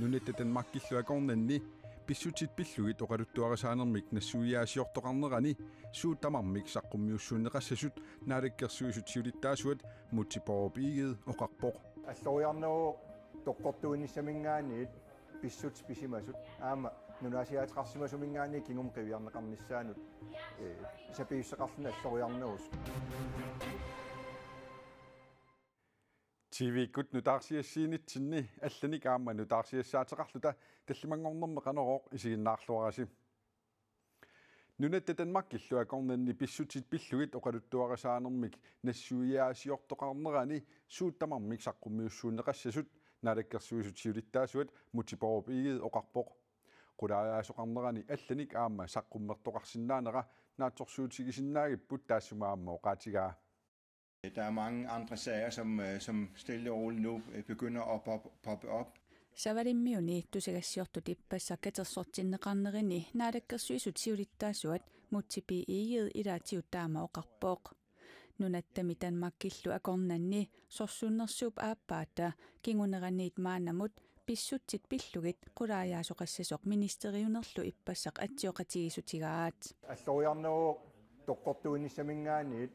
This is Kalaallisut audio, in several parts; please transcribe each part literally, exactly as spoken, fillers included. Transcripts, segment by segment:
Nunatta Danmarkillu akornanni pissutsit pillugit oqaluttuarisaanermik nassuiaasiortoqarnerani suut tamarmik saqqummiussuunneqassasut Naalakkersuisut siulittaasuat Múte Bourup Egede oqarpoq. Alloriarneruvoq toqqortuinissaminngaanniit pissutsit pisimasut aamma nunaasiaateqarsimasuminngaanniit kingumut qiviarneqarnissaanut, ee, sapiussaqarluni alloriarnerusut. T V-kkut nutaarsiassiinitsinni allanik aamma nutaarsiassaateqarluta tallimanngornermi Qanorooq isiginnaarluarisi. Nunatta Danmarkillu akornanni pissutsit pillugit oqaluttuarisaanermik nassuiaasiortoqarnerani suut tamarmik saqqummiussuunneqassasut Naalakkersuisut siulittaasuat Múte Bourup Egede oqarpoq. Qulaajaasoqarnerani allanik aamma saqqummertoqarsinnaanera naatsorsuutigisinnaagipput taassuma aamma oqaatigaa. Der er mange andre sager, som, øh, som stille og roligt nu, øh, begynder at pop-, poppe op. Savalimmiuni tusagassiortut ippassaq katersortinneqarnerini Naalakkersuisut siulittaasuat Múte B. Egede ilaatigut taama oqarpoq. Nunattami Danmarkillu akornanni sorsunnersuup aappaata kinguneraniit maannamut pissutsit pillugit qulaajaasoqassasoq ministeriunerlu ippassaq atsioqatigiissutigaat. Alloriarneruvoq toqqortuinissaminngaanniit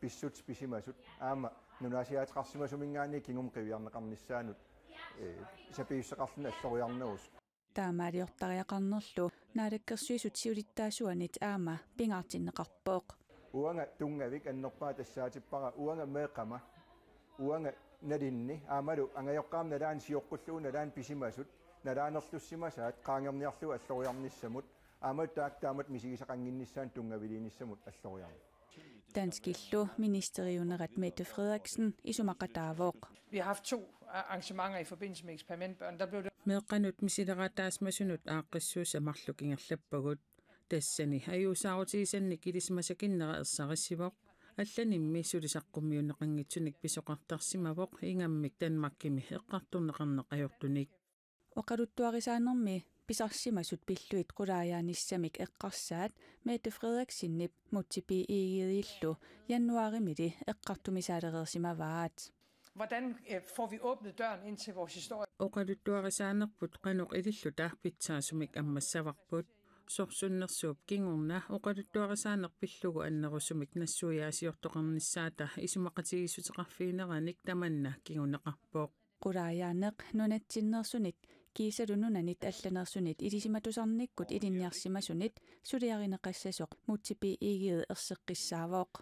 pissutsit pisimasut aamma nunaasiaateqarsimasuminngaanniit kingumut qiviarneqarnissaanut, ee, sapiussaqarluni alloriarnerusut. Taamaaliortariaqarnerlu Naalakkersuisut siulittaasuanit aamma pingaartinneqarpoq. Uanga tunngavik annerpaaq tassaatippara uanga meeqqama, uanga nalinni aammalu angajoqqaama nalaani sioqqullugu nalaani pisimasut nalaanerlussimasaat qaangerniarlugu alloriarnissamut aammalu taakku taamatut misigisaqannginnissaannut tunngaviliinissamut alloriarneq. Danskillu ministeriunerat Mette Frederiksen isumaqataavoq. Vi har haft to arrangementer i forbindelse med eksperimentbørn. Der blev det Meeqqanut misilerataasimasunut aaqqissuussat marluk ingerlappagut. Tassani ajuusaarutigisannik ilisimasakinnera ersarissivoq. Allanimmi suli saqqummiunneqanngitsunik pisoqartarsimavoq ingammik Danmarkimi eqqartorneqarneq ajortunik. Oqaluttuarisaanermi pisarsimasut pillugit qulaajaanissamik eqqarsaat Mette Frederiksenip Múte B. Egedillu januaarimili eqqartumisaalereersimavaat. Hvordan, øh, får vi åbnet døren ind til vores historie? Oqaluttuarisaanerput qanoq ililluta pitsaasumik ammassavarput. Sorsunnersuup kingorna oqaluttuarisaaneq pillugu annerusumik nassuiaasiortoqarnissaata isumaqatigiissuteqarfigineranik tamanna kinguneqarpoq. Qulaajaaneq nunatsinneersunit kiisalu nunanit allaneersunit ilisimatusarnikkut ilinniarsimasunit suliarineqassasoq Múte B. Egede erseqqissaavoq.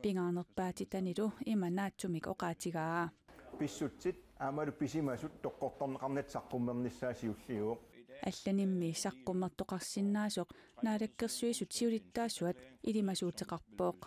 Pingaarnerpaatitanilu ima naatsumik oqaatigaa. Pissutsit aammalu pisimasut toqqortorneqarnata saqqummernissaa siulliuvoq. Allanimmi saqqummertoqarsinnaasoq Naalakkersuisut siulittaasuat ilimasuuteqarpoq.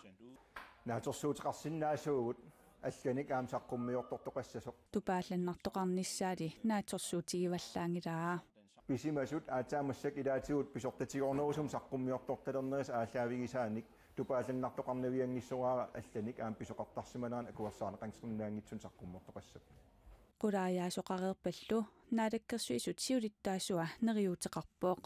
Naatsorsuuteqarsinnaasuugut allanik aamma saqqummiortortoqassasoq. Tupaallannartoqarnissaali naatsorsuutigivallaanngilaa. Pisimasut aatsaat massakkut ilaatigut pisortatigoornerusumik saqqummiortortalernerisa aallaavigisaanik tupaallannartoqarnavianngissoraara allanik aamma pisoqartarsimanerani akuersaarneqanngitsunik saqqummertoqassapput. Qulaajaasoqareerpallu Naalakkersuisut siulittaasua neriuuteqarpoq.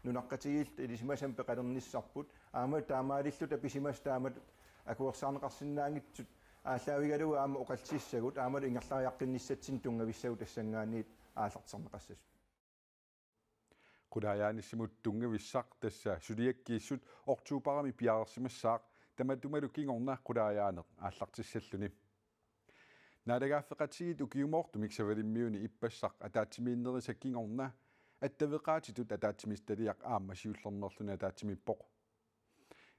Nunaqqatigiilluta ilisimasamik peqalernissarput aamma taamaalilluta pisimasut taamatut akuersaarneqarsinnaanngitsut aallaavigalugu aamma oqallisissagut aammalu ingerlariaqqinnissatsinnik tunngavissagut tassanngaanniit aallartisarneqassasut. Qulaajaanissamut tunngavissaq tassa suliakkiissut oktobarimi piareersimassaaq tamatumalu kingorna qulaajaaneq aallartissalluni. Naalagaaffeqatigiit ukiumoortumik Savalimmiuni ippassaq ataatsimiinnerisa kingorna attaveqaatitut ataatsimiititaliaq aamma siullermeerluni ataatsimiippoq.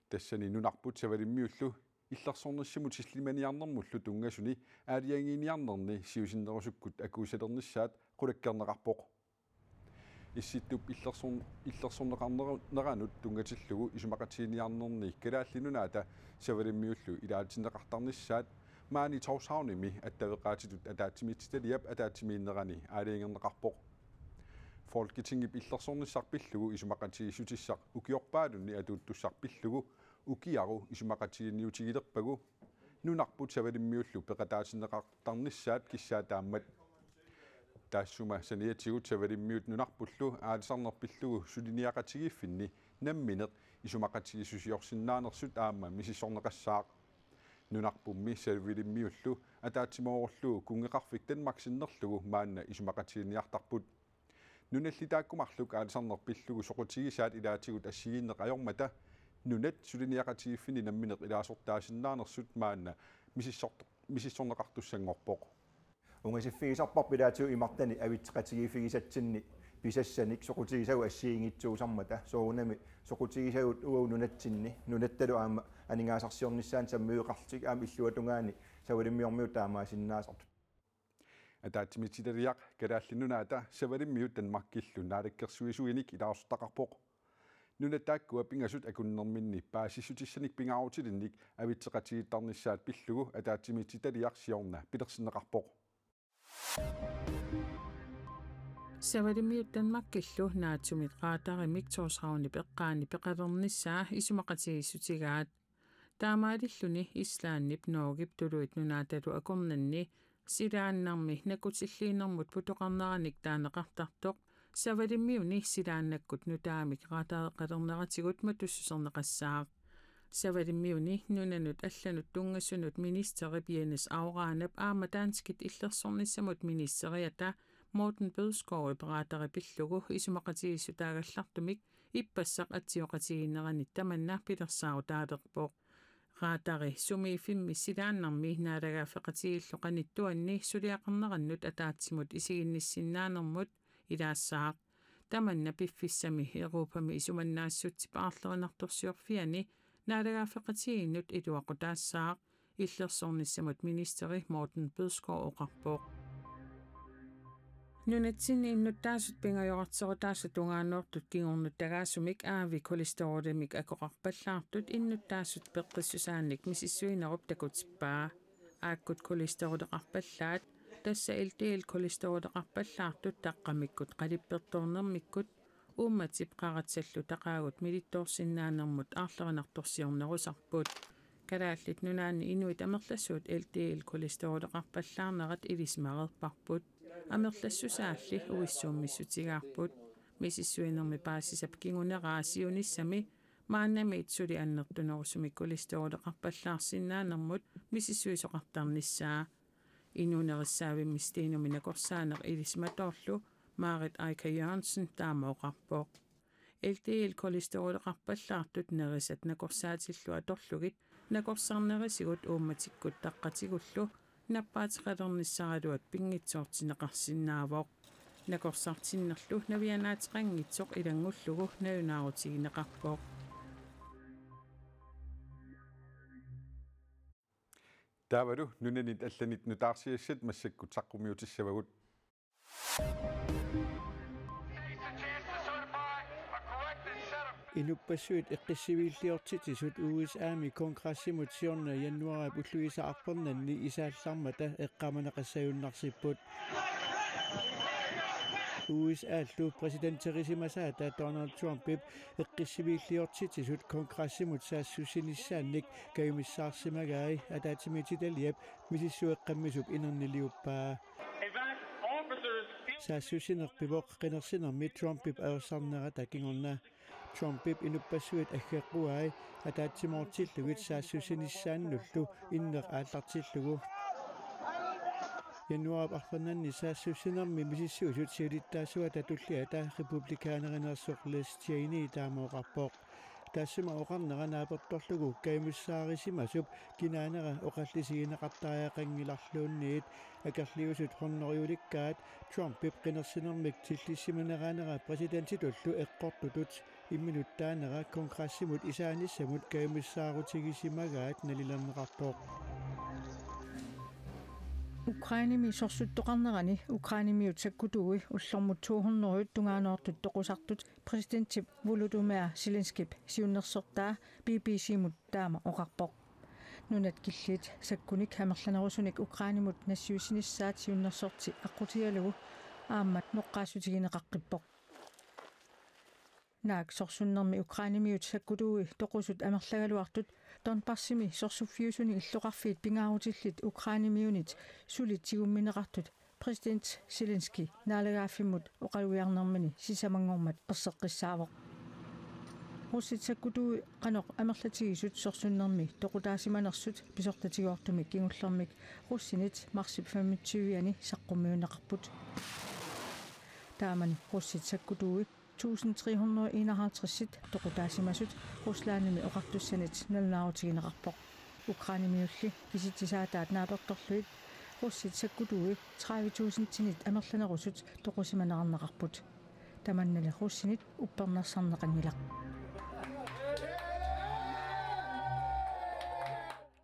Tassani nunarput Savalimmiullu illersornissamut sillimaniarnermullu tunngasuni aalajangiiniarnerni siusinnerusukkut akuusalernissaat qulakkeerneqarpoq. Issittup illersorn-, illersorneqarneranut tunngatillugu isumaqatigiinniarnerni Kalaallit Nunaata Savalimmiullu ilaatinneqartarnissaat maani Tórshavnimi attaveqaatitut ataatsimiititaliap ataatsimiinnerani aalajangerneqarpoq. Folketingip illersornissaq pillugu isumaqatigiissutissaq ukiorpaalunni atuuttussaq pillugu ukiaru isumaqatigiinniutigilerpagu nunarput Savalimmiullu peqataatinneqartarnissaat kissaataammat. Taassuma saniatigut Savalimmiut nunarpullu aalisarneq pillugu suliniaqatigiiffinni nammineq isumaqatigiissusiorsinnaanersut aamma misissorneqassaaq. Nunarpummi Savalimmiullu ataatsimoorullugu kunngeqarfik Danmark sinnerlugu maanna isumaqatigiinniartarput. Nunalli taakku marluk aalisarneq pillugu soqutigisaat ilaatigut assigiinneq ajormata nunat suliniaqatigiiffinni nammineq ilaasortaasinnaanersut maanna misissort-, misissorneqartussanngorpoq. Ungasiffigisarparput ilaatigut imartani avitseqatigiiffigisatsinni pisassanik soqutigisagut assigiinngitsuusarmata, soorunami soqutigisagut uagut nunatsinni nunattalu aamma aningaasarsiornissaanut sammiveqarlutik aamma illuatungaani savalimmiormiut taamaasinnaasartut. Ataatsimiititaliaq Kalaallit Nunaata savalimmiut Danmarkillu naalakkersuisuinik ilaasortaqarpoq. Nunat taakkua pingasut akunnerminni paasissutissanik pingaarutilinnik avitseqatigiittarnissaat pillugu ataatsimiititaliaq siorna pilersinneqarpoq. Savalimmiut Danmarkillu NATO-mit radarimik Tórshavnip eqqaani peqalernissaa isumaqatigiissutigaat. Taamaalilluni Islandip, Norgep, Tuluit Nunaatalu akornanni silaannarmi nakkutilliinermut putoqarneranik taaneqartartoq savalimmiuni silaannakkut nutaamik radareqalerneratigut matussuserneqassaaq. Savalimmiuni nunanut allanut tunngasunut ministerip Jenis Av Ranep aamma danskit illersornissamut ministeriata Morten Bødskov radarit pillugu isumaqatigiissutaagallartumik ippassaq atsioqatigiinneranit tamanna pilersaarutaalerpoq. Radari sumiiffimmi silaannarmi naalagaaffeqatigiillu qanittuanni suliaqarnerannut ataatsimut isiginnissinnaanermut ilaassaaq. Tamanna piffissami Europami isumannaassutsit aarlerinartorsiorfianni naalagaaffeqatigiinnut iluaqutaassaaq, illersornissamut ministeri Morten Bødskov oqarpoq. Nunatsinni innuttaasut pingajorarterutaasut tungaannoortut kingornuttagaasumik aavi kolesterolimik akoqarpallaartut innuttaasut peqqissusaannik misissuinerup takutippaa. Aakkut kolesteroleqarpallaat, tassa L D L-kolesteroleqarpallaartut taqqamikkut qalippertoornermikkut uummatip qaratsallu taqaagut milittoorsinnaanermut aarlerinartorsiornerusarput. Kalaallit Nunaanni inuit amerlasuut L-D-L-kolesteroleqarpallaarnerat ilisimareerparput. Amerlassusaalli uissuummissutigaarput. Misissuinermi paasisap kinguneraa siunissami maannamiit suli annertunerusumik kolesteroleqarpallaarsinnaanermut misissuisoqartarnissaa. Inuunerissaavimmissutiinumi nakorsaaneq ilisimatoorlu Marit Aika Jørgensen taama oqarpoq. L-D-L-kolesteroleqarpallaartut nerisat nakorsaatillu atorlugit nakorsarnerisigut uummatikkut taqqatigullu nappaateqalernissaraluat pinngitsoortinneqarsinnaavoq. Nakorsartinnerlu navianaateqanngitsoq ilanngullugu nalunaarutigineqarpoq. Taavalu nunanit allanit nutaarsiassat massakkut saqqummiutissavagut. Inuppassuit eqqissiviilliortitsisut U S A-mi kongressimut siorna januaarip ulluisa arfernanni isaallarmata eqqaamaneqassagunarsipput. U S A-llu præsidenterisimasaata Donald Trumpip eqqissiviilliortitsisut kongressimut saassussinissaannik kajumissaarsimagai ataatsimiititaliap misissueqqammisup inerniliuppaa. Saassussineq pivoq qinersinermi Trumpip ajorsarnerata kingorna. Trumpip inuppassuit aggeqquai ataatsimoortillugit saassussinissaannullu inneq aallartillugu. Januaarip arfernanni saassussinermi misissuisut siulittaasuata tulliata republikanerinersoq Liz Cheney taama oqarpoq. Taassuma oqarnera naapertorlugu kajumissaarisimasup kinaanera oqallisigineqartariaqanngilarluunniit. Akerliusut hundredelikkaat Trumpip qinersinermik tillissimaneraanera præsidentitullu eqqortutut imminut taanera kongressimut isaanissamut kajumissaarutigisimagai nalilerneqarpoq. Ukrainemi sorsuttoqarnerani Ukrainemiut sakkutuui ullormut to hundrede tungaanoortut toqusartut præsidentip Volodymyr Zelenskip siunnersortaa B B C-mut taama oqarpoq. Nunat killiit sakkunik amerlanerusunik Ukrainemut nassiussinissaat siunnersorti aqqutigalugu aamma noqqaassutigineqaqqippoq. Naak sorsunnermi Ukrainemiut sakkutuui toqusut amerlagaluartut Donbasimi sorsuffiusuni illoqarfiit pingaarutillit Ukrainemiunit suli tigummineqartut præsident Zelensky naalagaaffimmut oqalugiarnermini sisamanngormat erseqqissaavoq. Russit sakkutuui qanoq amerlatigisut sorsunnermi toqutaasimanersut pisortatigoortumik kingullermik russinit marsip femogtyve-ani saqqummiunneqarput. Taamani russit sakkutuui tusind tre hundrede enoghalvtreds toqutaasimasut Ruslandimi oqartussanit nalunaarutigineqarpoq. Ukrainemiulli kisitsisaataat naapertorlugit russit sakkutuui tredive tusindinit amerlanerusut toqusimaneqarneqarput. Tamannali russinit uppernarsarneqanngilaq.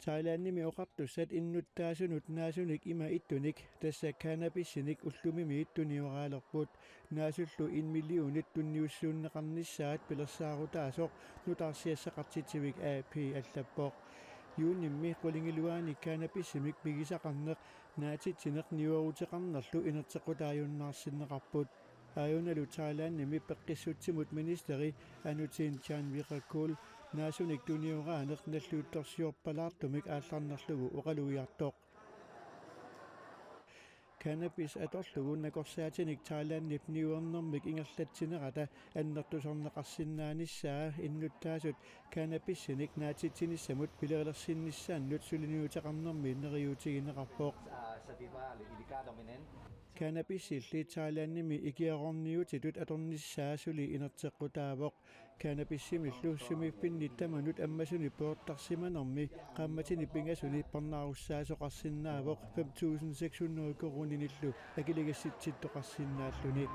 Thailandimi oqartussat innuttaasunut naasunik ima ittunik, tassa cannabissinik ullumimiit tunioraalerput. Naasullu en millionit tunniussuunneqarnissaat pilersaarutaasoq nutaarsiassaqartitsivik A P allappoq. Juunimi qulingiluaani cannabissimik pigisaqarneq naatitsineq niueruteqarnerlu inerteqqutaajunnaarsinneqarput. Aajunalu Thailandimi peqqissutsimut ministeri Anutin Chanvirakul naasunik tunioraaneq nalliuttorsiorpalaartumik aallarnerlugu oqalugiartoq. Cannabis atorlugu nakorsaatinik Thailandip niuernermik ingerlatsinerata annertusarneqarsinnaanissaa innuttaasut cannabissinik naatitsinissamut pilerilersinnissaannut suliniuteqarnermi neriuutigineqarpoq. Cannabissilli Thailandimi ikiaroorniutitut atornissaa suli inerteqqutaavoq. Cannabissimillu sumiiffinni tamanut ammasuni poortarsimanermi qaammatini pingasuni parnaarussaasoqarsinnaavoq fem tusind seks hundrede koruuninillu akiligassitsittoqarsinnaalluni.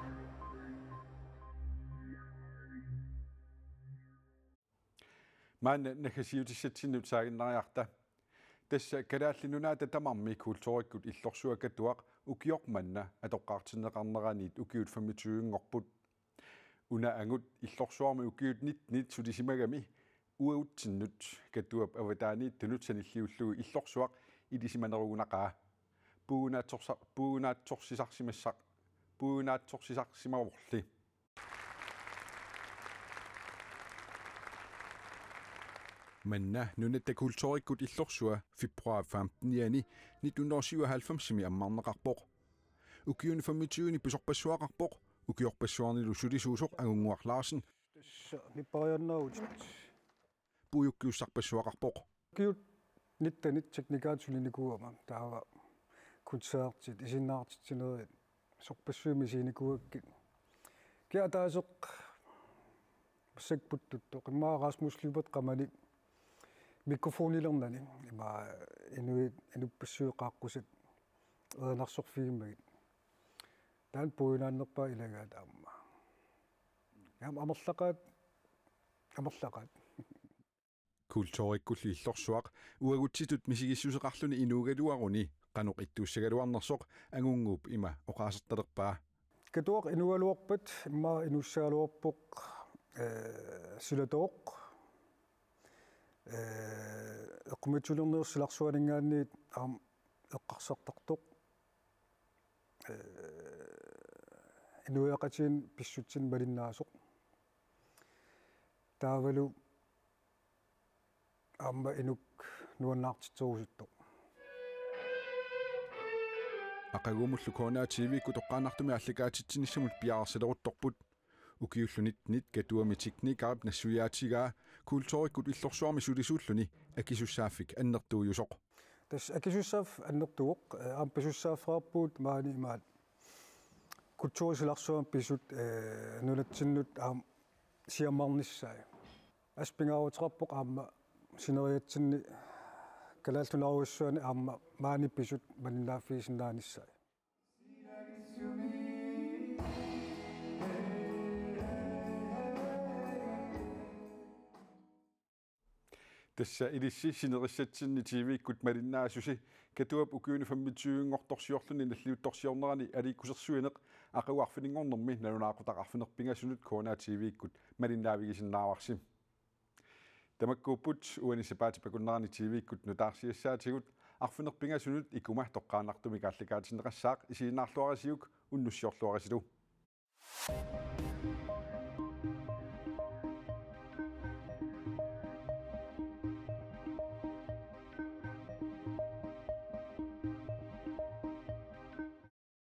Maanna naggasiutissatsinnut saaginnariarta. Tassa Kalaallit Nunaata tamarmi kulturikkut illorsuaq Katuaq ukioq manna atoqqaartinneqarneraniit ukiut femogtyve-nngorput. Una angut illorsuarmi ukiut nittenit sulisimagami uagutsinnut Katuap avataaniittunut sanilliullugu illorsuaq ilisimanerugunaqaa. Puugunaatsorsa-, puugunaatsorsisarsimassa-, puugunaatsorsisarsimavorli. Manna Nunatta kulturikkut illorsua februar femtenianni nitten hundrede og syvoghalvfemsimi ammarneqarpoq. Ukiuni femogtyveni pisorpassuaqarpoq, ukiorpassuarnilu sulisuusoq Angunnguaq Larsen. Tassa nippariaannaavutit. Puiukkiussarpassuaqarpoq. Ukiut nittenit teknikaat sulinikuugama taava koncertit, isiginnaartitsineriat, sorpassuit misiginikuugakkit. Kia ataaseq massakkut puttuttoq, immaqa Rasmus Lyberth Qamani mikrofonilernani, immaqa inuit inuppassuit qaaqqusat erinarsorfigimmagit. Taanna puiunaannerpaaq ilagaat aamma. Aamma amerlaqaat, amerlaqaat. Kulturikkulli illorsuaq uagutsitut misigissuseqarluni inuugaluaruni qanoq ittuussagaluarnersoq Angunnguup ima oqaasertalerpaa. Katuaq inuugaluarpat immaqa inuussagaluarpoq, ee, silatooq, ee, eqqumiitsulernerup silarsuaninngaanniit aamma eqqarsartartoq, ee, inuiaqatigiinni pissutsinni malinnaasoq. Taavalu aamma inuk nuannaartitserusuttoq. Aqagumullu K N R T V-kkut toqqaannartumik aallakaatitsinissamut piareersaleruttorput. Ukiullu nittenit Katuami teknikerip nassuiaatigaa kulturikkut illorsuarmi sulisuulluni akisussaaffik annertuujusoq. Tassa akisussaaffik annertuvoq, ee, aamma pisussaaffeqarpugut maani imaat kulturip silarsuarmi pisut, ee, nunatsinnut aamma siammarnissaat. Assut pingaaruteqarpoq aamma sineriatsinni Kalaallit Nunaarujussuarni aamma maani pisut malinnaaffigisinnaanissaat. Tassa ilissi sinerissatsinni T V-kkut malinnaasusi Katuap ukiuni femogtyve-nngortorsiorluni nalliuttorsiornerani aliikkusersuineq aqagu arfininngornermi nalunaaqutaq arfineq-pingasunut K N R T V-kkut malinnaavigisinnaavarsi. Tamakkuupput uani sapaatip akunnerani T V-kkut nutaarsiassaatigut, arfineq-pingasunut ikuma toqqaannartumik aallakaatinneqassaaq, isiginnaarluarisiuk, unnussiorluarisilu.